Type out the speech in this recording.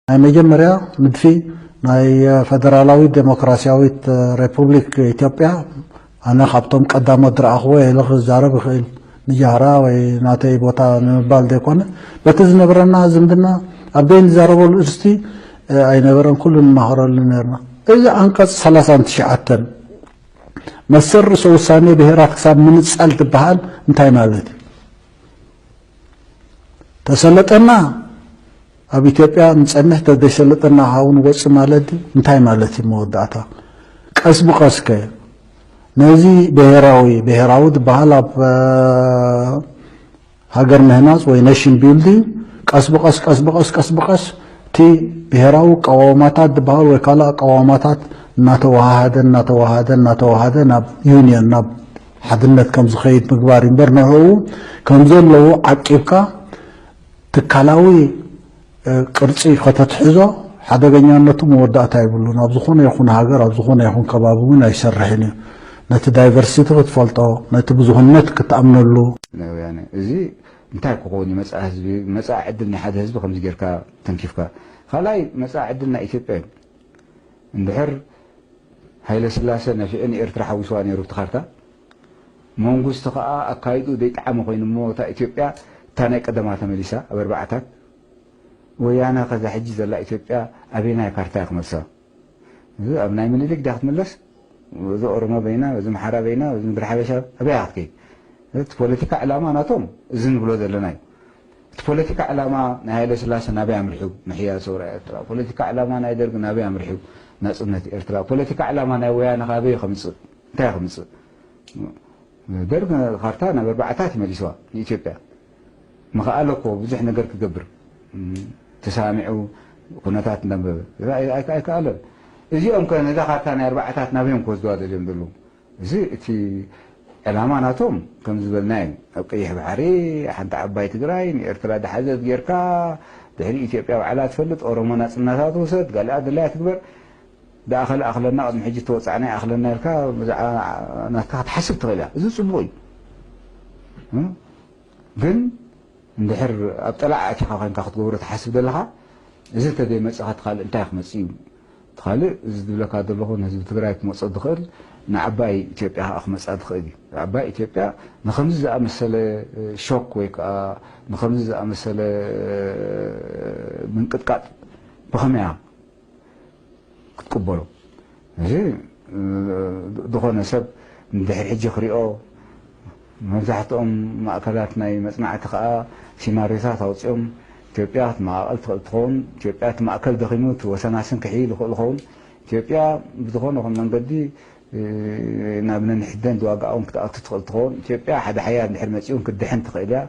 ናይ መጀመርያ ንድፊ ናይ ፈደራላዊት ዴሞክራሲያዊት ሪፑብሊክ ኢትዮጵያ፣ ኣነ ካብቶም ቀዳሞት ዝረኣኽዎ ኢለ ክዛረብ ይኽእል፣ ንጃህራ ወይ ናተይ ቦታ ንምባል ዘይኮነ፣ በቲ ዝነበረና ዝምድና ኣብ ደይ ንዛረበሉ እርስቲ ኣይነበረን፣ ኩሉ ንማኸረሉ ነርና። እዚ ኣንቀጽ ሰላሳን ትሽዓተን መሰል ርእሰ ውሳኔ ብሄራት ክሳብ ምንጻል ትበሃል እንታይ ማለት እዩ? ተሰለጠና ኣብ ኢትዮጵያ ንጸንሕ፣ ተዘይሰለጠና ካውን ወጽእ ማለት ድዩ? እንታይ ማለት እዩ መወዳእታ? ቀስ ብቐስ ከ ነዚ ብሄራዊ፣ ብሄራዊ ዝበሃል ኣብ ሃገር ምህናጽ ወይ ኔሽን ቢልዲንግ ቀስ ብቐስ፣ ቀስ ብቐስ፣ ቀስ ብቐስ እቲ ብሄራዊ ኣቃዋማታት ዝበሃል ወይ ካልእ ኣቃዋማታት እናተወሃሃደ፣ እናተወሃደ፣ እናተወሃደ ናብ ዩኒየን፣ ናብ ሓድነት ከም ዝኸይድ ምግባር እዩ እምበር፣ ንዕኡ ከም ዘለዉ ዓቂብካ ትካላዊ ቅርጺ ከተትሕዞ ሓደገኛነቱ መወዳእታ የብሉን። ኣብ ዝኾነ ይኹን ሃገር፣ ኣብ ዝኾነ ይኹን ከባቢ እውን ኣይሰርሕን እዩ። ነቲ ዳይቨርሲቲ ክትፈልጦ፣ ነቲ ብዙህነት ክትኣምነሉ። ናይ ወያነ እዚ እንታይ ክኸውን እዩ? መጻኢ ህዝቢ፣ መጻኢ ዕድል ናይ ሓደ ህዝቢ ከምዚ ጌርካ ተንኪፍካ። ካልኣይ መጻኢ ዕድል ናይ ኢትዮጵያ እዩ። እንድሕር ሃይለ ስላሰ ነፊዑ ንኤርትራ ሓዊስዋ ነይሩ እቲ ካርታ። መንግስቱ ከኣ ኣካይድኡ ዘይጠዓመ ኮይኑ እሞ እታ ኢትዮጵያ እታ ናይ ቀደማ ተመሊሳ ኣብ ኣርባዓታት። ወያነ ከዛ ሕጂ ዘላ ኢትዮጵያ ኣበየናይ ካርታ እያ ክመልሳ? እዚ ኣብ ናይ ምኒልክ ድያ ክትምለስ? እዚ ኦሮሞ በይና፣ እዚ ምሓራ በይና፣ እዚ ምድሪ ሓበሻ ኣበይ እያ ክትከይድ? እቲ ፖለቲካ ዕላማ ናቶም እዚ ንብሎ ዘለና እዩ። እቲ ፖለቲካ ዕላማ ናይ ሃይለ ስላሰ ናበይ ኣምሪሑ? ምሕያል ሰውራ ኤርትራ። ፖለቲካ ዕላማ ናይ ደርግ ናበይ ኣምሪሑ? ናጽነት ኤርትራ። ፖለቲካ ዕላማ ናይ ወያነ ካበይ ከምጽእ? እንታይ ከምጽእ? ደርግ ካርታ ናብ ኣርባዓታት ይመሊስዋ ንኢትዮጵያ። ምኽኣለ እኮ ብዙሕ ነገር ክገብር፣ እም፣ ተሳሚዑ ኩነታት እንዳንበበ። ኣይ-፣ ኣይ-፣ ኣይከኣለን። እዚኦም ከ ነዛ ካርታ ናይ ኣርባዓታት ናበዮም ክወስድዋ ደልዮም ዘለዉ? እዚ እቲ ዕላማ ናቶም ከም ዝበልና እዩ። ኣብ ቀይሕ ባሕሪ ሓንቲ ዓባይ ትግራይ ንኤርትራ ድሓዘት ጌርካ፣ ድሕሪ ኢትዮጵያ ባዕላ ትፈልጥ፣ ኦሮሞ ናጽነታ ትውሰድ፣ ጋሊኣ ድላያ ትግበር፣ ደኣ ከለኣኽለና ቅድሚ ሕጂ ተወጻዕና ይኣኽለና ኢልካ ብዛዕባ ናትካ ክትሓስብ ትኽእል እያ። እዚ ጽቡቕ እዩ። እ? ግን እንድሕር ኣብ ጠላዕ ኣቲኻ ኮይንካ ክትገብሮ ትሓስብ ዘለኻ፣ እዚ እንተዘይመጽኻ እቲ ካልእ እንታይ ክመጽእ እዩ? እቲ ካልእ እዚ ዝብለካ ዘለኹ ንህዝቢ ትግራይ ክመጾ ዝኽእል ንዓባይ ኢትዮጵያ ከኣ ክመጻ ዝኽእል እዩ። ዓባይ ኢትዮጵያ ንኸምዚ ዝኣመሰለ ሾክ ወይ ከኣ ንኸምዚ ዝኣመሰለ ምንቅጥቃጥ ብኸመይ እያ ክትቅበሎ? እዚ ዝኾነ ሰብ ንድሕሪ ሕጂ ክሪኦ፣ መብዛሕትኦም ማእከላት ናይ መጽናዕቲ ከኣ ሲናሪዮታት ኣውጺኦም፣ ኢትዮጵያ ክትመቓቐል ትኽእል ትኸውን፣ ኢትዮጵያ እቲ ማእከል ደኺሙ እቲ ወሰናስን ክሕይል ይኽእል ይኸውን፣ ኢትዮጵያ ብዝኾነ ይኹን መንገዲ ናብ ነንሕድሕደን ዝዋግኣውን ክትኣቱ ትኽእል ትኸውን፣ ኢትዮጵያ ሓደ ሓያል እንድሕር መጺኡን ክትድሕን ትኽእል እያ።